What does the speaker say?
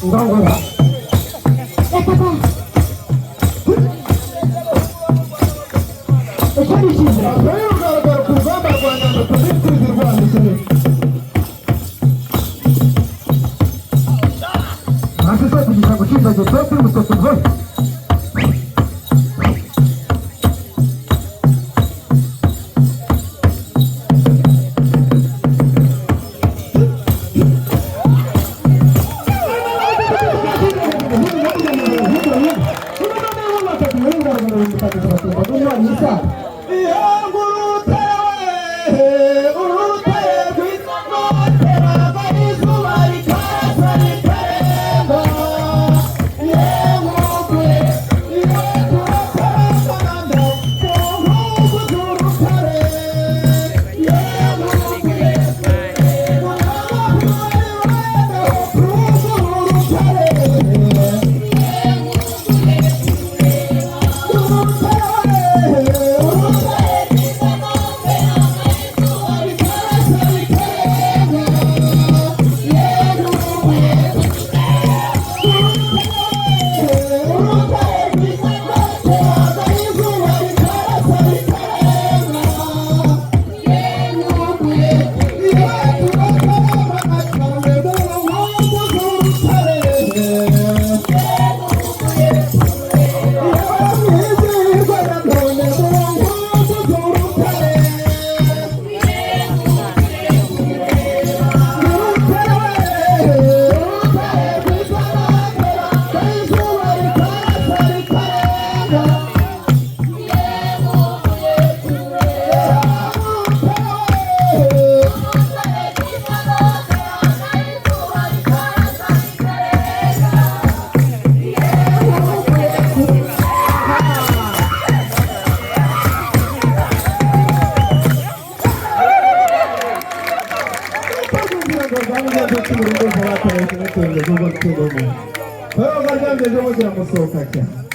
Ngongoro reka ta icyo ni icyizere. Rugaragara ku rugamba rwa Nyundo, tuzi rwanda ikirere. Hasi se kugira ngo ushinzwe petri musoko mvoye. Musohoka cyane.